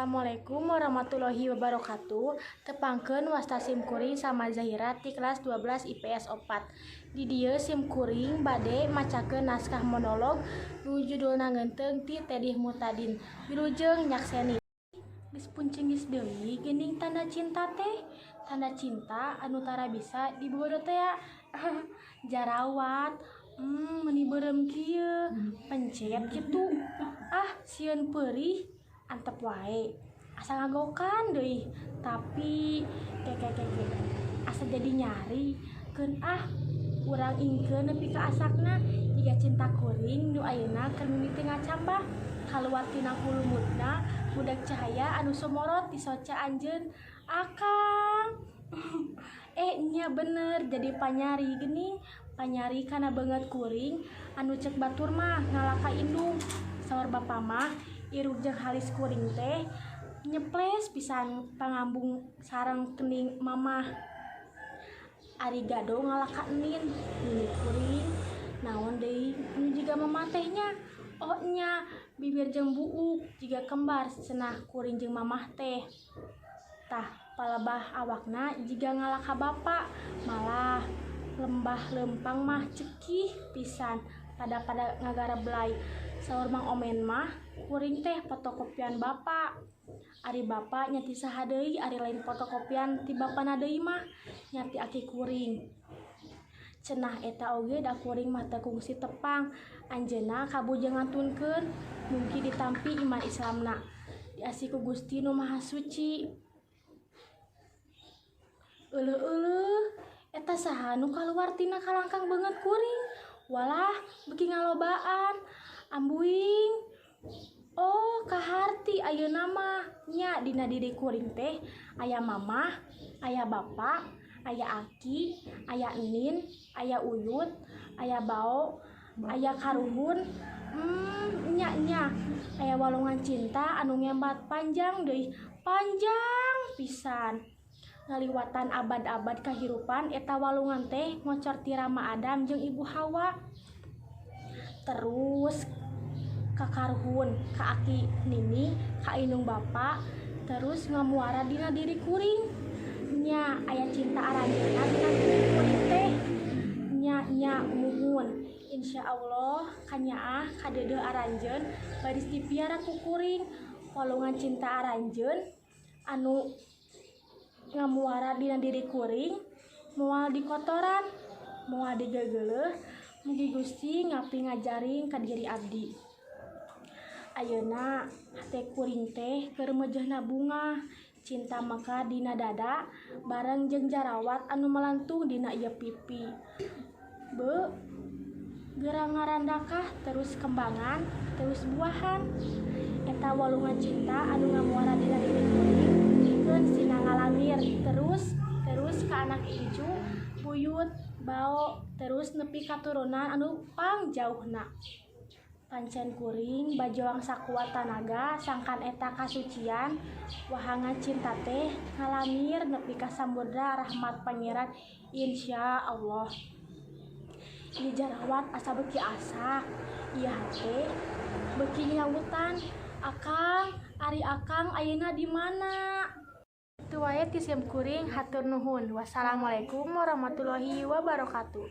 Assalamualaikum warahmatullahi wabarakatuh. Tepangkeun, wasta sim kuring Salma Zahira ti kelas 12 IPS 4. Di dieu sim kuring bade macakeun naskah monolog nu judulna Ngeunteung ti Teddy Mutadin. Wilujeng nyakseni. Geus puncenggis deui geuning tanda cinta teh. Tanda cinta anu tara bisa dibobodo tea. Jarawat, meuni beureum kieu, pencet kitu. Ah, sieun peurih, antep wae. Asa ngagokan deui, tapi ke ke ke asa jadi nyari. Keun ah, urang ingkeun nepi ka asakna jiga cinta kuring nu ayeuna keur mimiti ngacambah. Kaluar tina hulumutna budak cahaya anu sumorot ti soca anjeun. Akang. Eh, nya bener, jadi panyari geuning, panyari kana beungeut kuring anu cek batur mah ngalah ka indung. Saur bapa mah irung jeung halis kuring teh nyeples pisan pangambung sareng kening mamah. Ari gado ngalah ka enin, nini kuring. Naon deui nu jiga mamah teh nya? Oh nya, bibir jeung buuk jiga kembar cenah kuring jeung mamah teh. Tah, palebah awakna jiga ngalah ka bapa, malah lembah leumpang mah cekih pisan pada-pada ngagareblay. Saur Mang Omen mah kuring teh fotokopian bapa. Ari bapa nya ti saha deui ari lain fotokopian ti bapana deui mah, nya ti aki kuring. Cenah eta oge da kuring mah teu kungsi tepang, anjeunna kabujeng ngantunkeun, mungkin ditampi iman Islamna. Diasih ku Gusti Nu Maha Suci. Euleuh-euleuh, eta saha nu kaluar tina kalangkang beungeut kuring? Walah, beuki ngalobaan. Ambuing. Oh, kaharti ayeuna mah nya dina diri kuring teh aya mamah, aya bapa, aya aki, aya enin, aya uyut, aya bao, aya karuhun. Nya nya aya walungan cinta anu ngembat panjang deui, panjang pisan. Ngaliwatan abad-abad kahirupan, eta walungan teh ngocor ti Rama Adam jeung Ibu Hawa. Terus ka karuhun, ka aki nini, ka indung bapa, terus ngamuara dina diri kuring. Nya aya cinta aranjeunna dina diri kuring teh. Nya nya muhun. Insya Allah kanyaah kadeudeuh aranjeun baris dipiara ku kuring. Walungan cinta aranjeun anu ngamuara dina diri kuring moal dikotoran, moal digegeuleuh. Mugi Gusti ngapi ngajaring ka diri abdi. Ayeuna hate kuring teh keur meujeuhna bunga cinta mekar dina dada bareng jeung jarawat anu melantung dina ieu pipi. Beu geura ngarandakah, terus kembangan, terus buahan. Eta walungan cinta anu ngamuara dina diri kuring keun sina ngalamir terus terus ka anak incu, buyut, bao, terus nepi katurunan anu pangjauhna. Pancen kuring bajoang sakuat tanaga sangkan eta kasucian wahangan cinta teh ngalamir nepi ka samudra rahmat Pangeran, insya Allah. Ieu jarawat asa beuki asak, ieu hate beuki nyawutan. Akang, ari akang ayeuna di mana? Kitu wae ti sim kuring, hatur nuhun. Wassalamualaikum warahmatullahi wabarakatuh.